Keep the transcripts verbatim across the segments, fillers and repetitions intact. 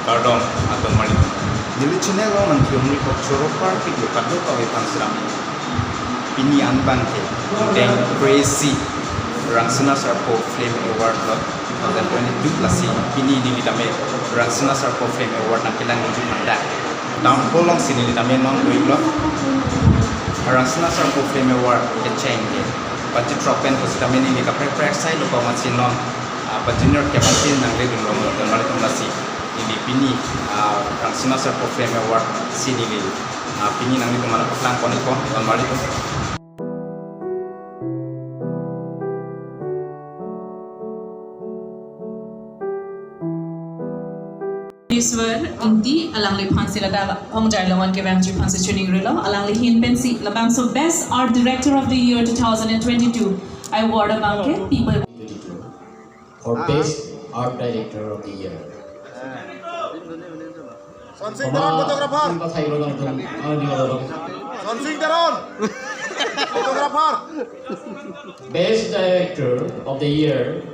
Kardom, aton mali. Neli channel along nangkehumri kok choro parpik lo kadokave aphan sitame. Pini anbang ke, deng Crazy Rangsina Sarpo Film Award lo two thousand twenty-two lasi pini neli tame Rangsina Sarpo Film Award nangkelang ningju panda. Town hall alongsi neli tame non doik lo. Rangsina Sarpo Film Award kecheng ke. Pachi throk pen pusitame neli kaprek prek sai lo ko masi non. Ah, pa junior ke masi nangledun lo mo, aton mali atum lasi. Neli pini, ah, Rangsina Sarpo Film Award si neli, ah, pini nanglitum aphan paklang pon-ikpo, aton mali atum. Iswar Ingti alangliphan si ladak Hongjai Longan kevangji aphan si chiningrilo, alangli ahin pensi labangso Best Art Director of the Year two thousand twenty-two award abang ke People for Best Art Director of the Year. Sonsing Teron, photographer. Sonsing Teron, photographer. Best Director of the Year,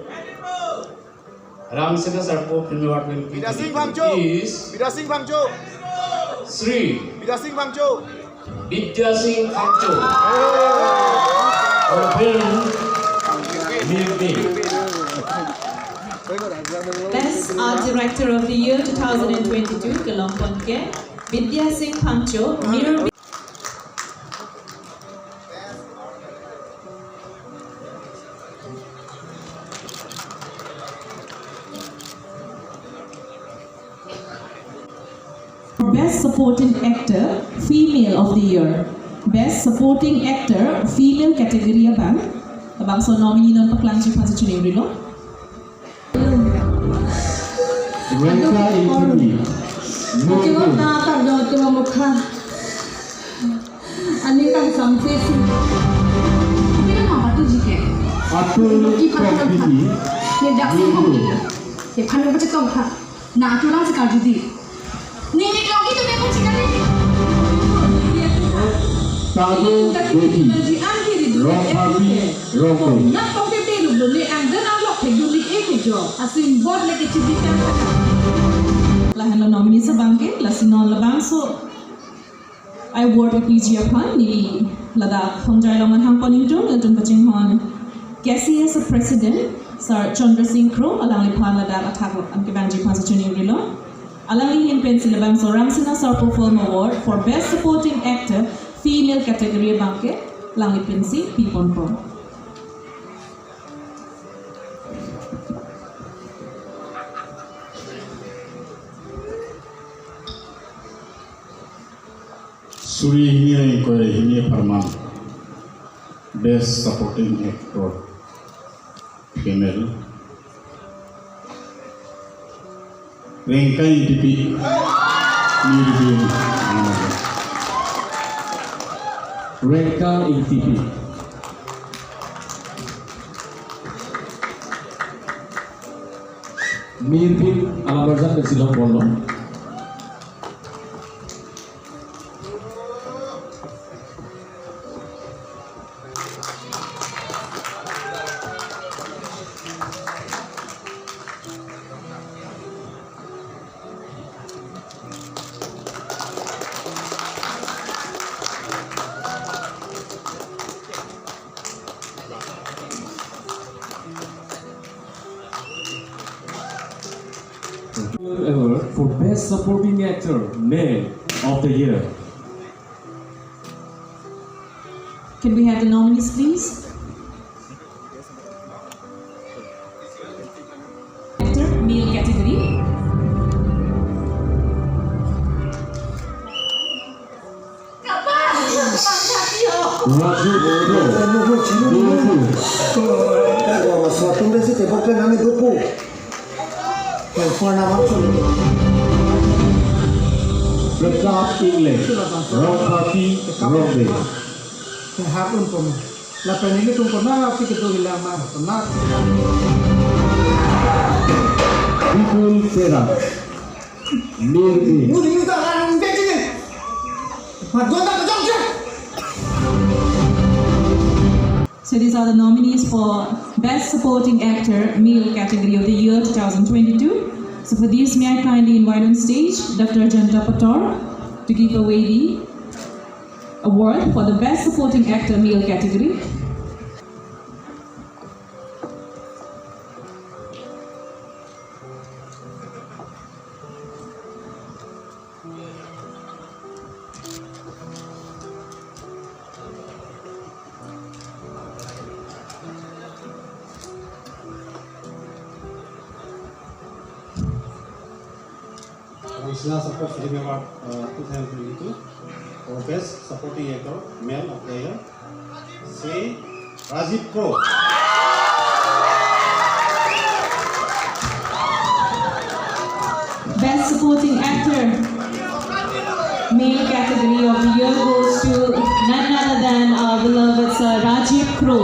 Rangsina Sarpo Film Award Bidya Singh Phangcho. Is Bidya Singh Phangcho. Shri Bidya Singh Phangcho. Bidya Singh Phangcho. Urban Mirbi. Best Art Director of the Year two thousand twenty-two kelong pon ke Bidya Singh Phangcho, Mirbi. Best Supporting Actor Female of the Year. Best Supporting Actor Female category abang. Labangso nominee non paklangji aphan si chiningrilo. Rengka Ingti. Oke, lo ta ta do tu mukha. Ani kang sampe si. Tapi kan apa tu jike? Atul Prokriti. Ni dak si kong ni. Ye phan ba chetong kha. Na tu lang si kar judi. Ni ni kong itu memang cakap ni. Tado Devi. Rongpharpi Rongkoi. Na kong ke peru dulu ni ang dan ang lok ke dulu eh ke jo. Asin bot lagi cibikan. Lahenlo nominee abang ke, lasi non labangso award piji aphan neli ladak Hongjai Longan hang pon-ingtung, latum pachinghon K C S President Sir Chandra Singh Kro, alangliphan ladak athak an kevangji aphan si chiningrilo. Alangli ahin pensi labangso Rangsina Sarpo Film Award for Best Supporting Actor Female category abang ke alangli pensi pi ponpo. Suri hini ingkoi hini apharman Best Supporting Actor Female, Rengka Ingtipi, Mirbi. Rengka Ingtipi. Mirbi alam rajan ke silong bolong. Award for Best Supporting Actor, Male of the Year. Can we have the nominees, please? Actor, male category. Raju Bro. Wah, mas satu deh sih, tebak kan kami dukung. Yang pernah masuk. Pratap English, Rongpharpi Rongbe. Yang hak un pom. Lapen ilitum konat si kedo hilang ma, konat. Bipul Terang. Mirbi. Ini udah orang bejini. Madonna kejam je. So these are the nominees for Best Supporting Actor, Male category of the year two thousand twenty-two. So for this, may I kindly invite on stage Doctor Jayanta Pator to give away the award for the Best Supporting Actor male category. Rangsina Sarpo Film Award, uh, two thousand twenty-two for Best Supporting Actor, Male of the Year, Shri Rajiv Kro. Best Supporting Actor, male category of the year goes to none other than our beloved Sir Rajiv Kro.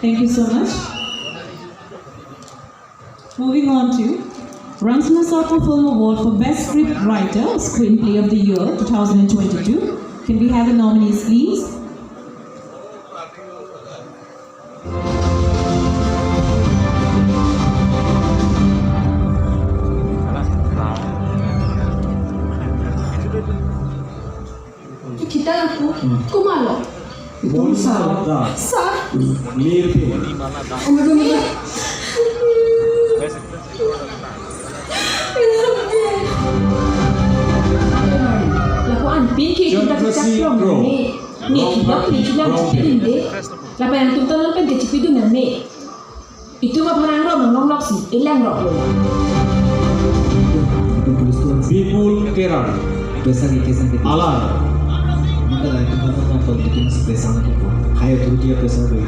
Thank you so much. Moving on to Rangsina Sarpo Film Award for Best Script Writer, Screenplay of the Year two thousand twenty-two. Can we have the nominees, please? Kita aku, hmm, kumalo. Itu Moni sa. Mala Das. Sa. Mirpin. Umur dua belas. Lapu anpin ke kita kita John Kro. Long Park. Long Park. Lapu yang tum tonang pen ke cipi dun nang ne. Itum aphan angno nang longlok si, ilang rok lo. Bipul Terang. Pesa ke, pesa ke. Alar. Maka lain tempat apa politiki masih pesa lagi po. High authority ya pesa lagi.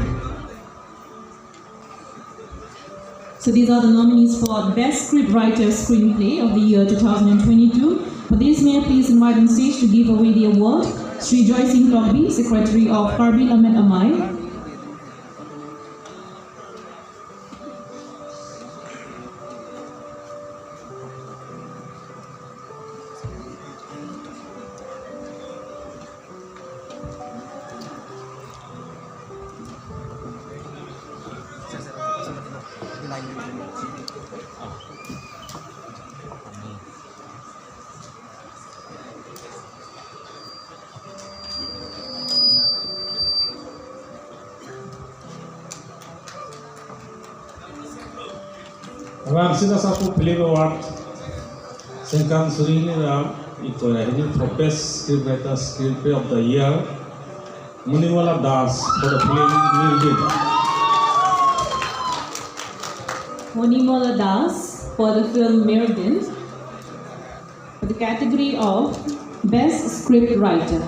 So these are the nominees for Best Scriptwriter Screenplay of the Year two thousand twenty-two. For this, may I please invite on stage to give away the award, Shri Joy Singh Tokbi, Secretary of Karbi Lammet Amei. Rangsina Sarpo Film Award, sengkan suri hini ra iko ya, ini for Best Scriptwriter Screenplay of the Year, Monimala Das for the film Mirgin. Monimala Das for the film Mirgin. For the category of Best Script Writer.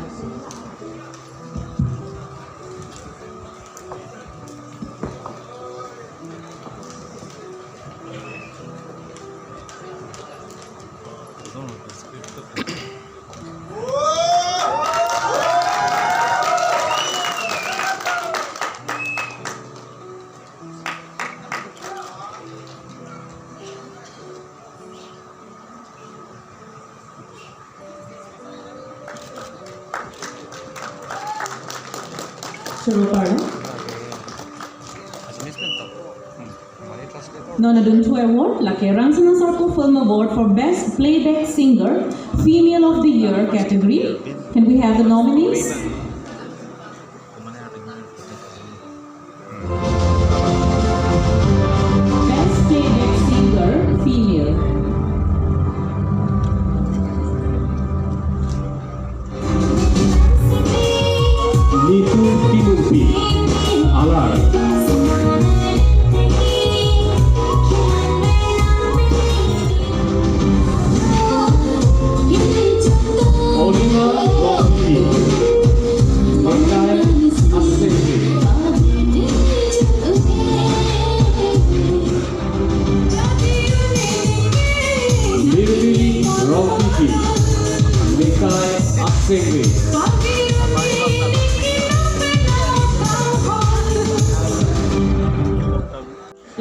Choro paro. Non adunthu award, lake Rangsina Sarpo Film Award for Best Playback Singer, Female of the Year category. Can we have the nominees? Best Playback Singer, Female. Nitu Timungpi, Alar. Oliver Lokpi.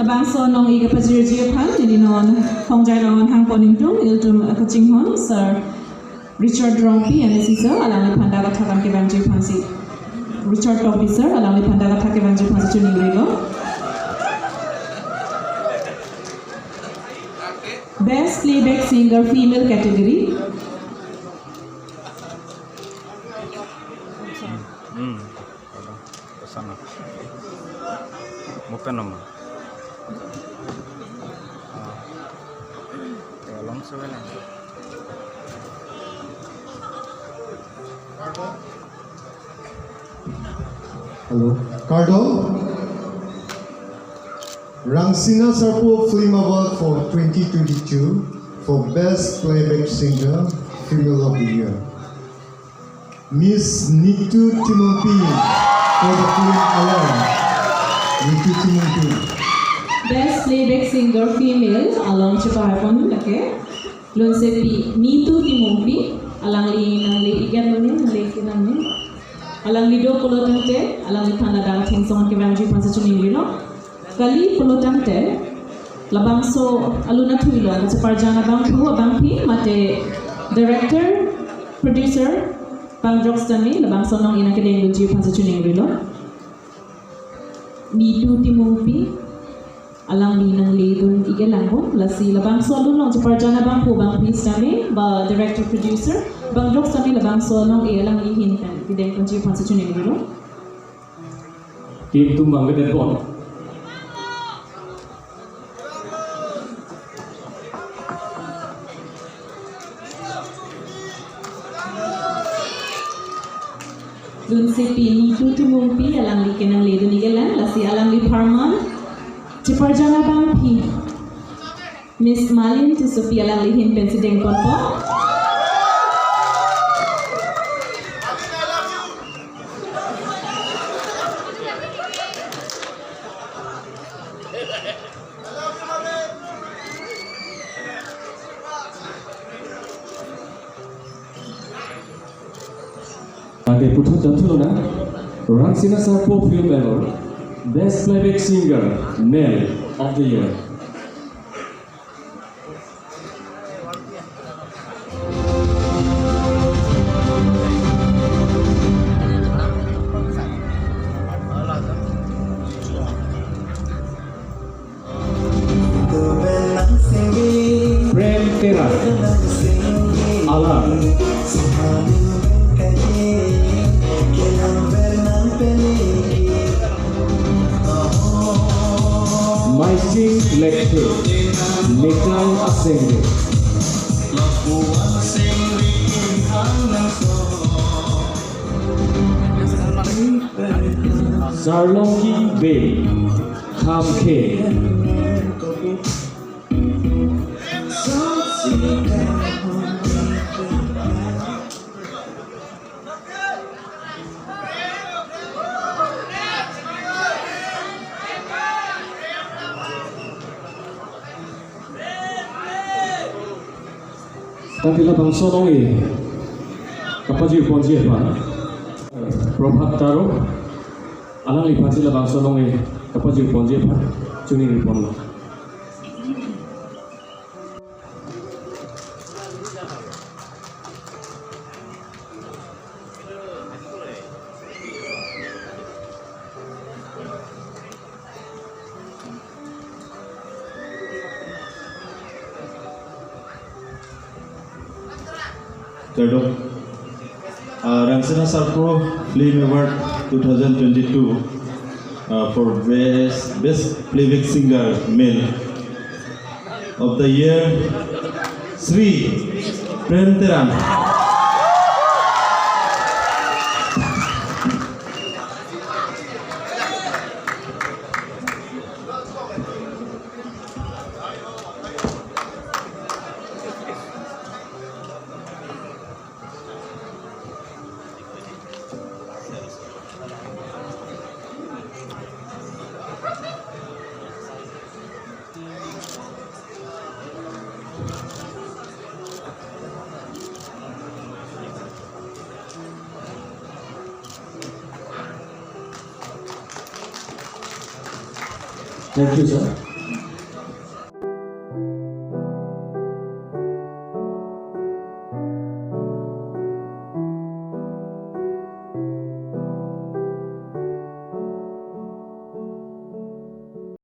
Bangso anong-e kapajirji aphan, neli non hongjai longon hangpon ingtung, ilitum kachinghon, Sir Richard Rongpi, M A C sir, alangliphan dak athak an kevangji aphansi. Richard Rongpi sir, alangliphan dak athak kevangji aphansi choningrilo. Best Playback Singer Female Category. Hmm. Kesana. Bukan nama. Ah. Ya, langsung aja. Hello. Kardom. Rangsina Sarpo Film Award for twenty twenty-two for Best Playback Singer, Female of the Year. Miss Nitu Timungpi for the film Alar. Nitu Timungpi. Best Playback Singer Female along chepahaipon lake. Lunsepi Nitu Timungpi, alangli nangle-ik-et lo ne, nangle-ik-et lo ne. Alangli do pulo tangte, alangliphan ladak athingsong kevangji aphansi choningrilo. Kali pulo tangte, labangso alun athuilo, kacheparjan abangphu abangpi, mate director, producer, bang jokstami, labangso anong-e nangkedengdunji aphansi choningrilo. Nitu Timungpi, alangli nangledun-ik-et lang bo, lasi labangso alun along cheparjan abangphu abangpi sitame, ba director producer, bang jokstami labangso anong-e alangli ahin pen kedengponji aphansi choningrilo. Team atum bang kedet bon. Lunsepi Nitu Timungpi alangli ke nangledun-ik-et lang, lasi alangli apharman cheparjan abangpi Miss Malin Tissopi alangli ahin pensi dengponpo. Tangte puthot damthu lonang, Rangsina Sarpo Film Award, Best Playback Singer, Male of the Year. Prem Terang, Alar. Maising Lekthe, Neklai Asengre. Sarlongki Bey, Khamkhe. Tangte labangso anong-e kapajirponji aphan Prabhat Taro, alangliphansi labangso anong-e kapajirponji aphan choningriponlo. Kardom. Uh, Rangsina Sarpo Film Award two thousand twenty-two, uh, for best, best playback singer male of the year, Shri Prem Terang. Thank you, sir.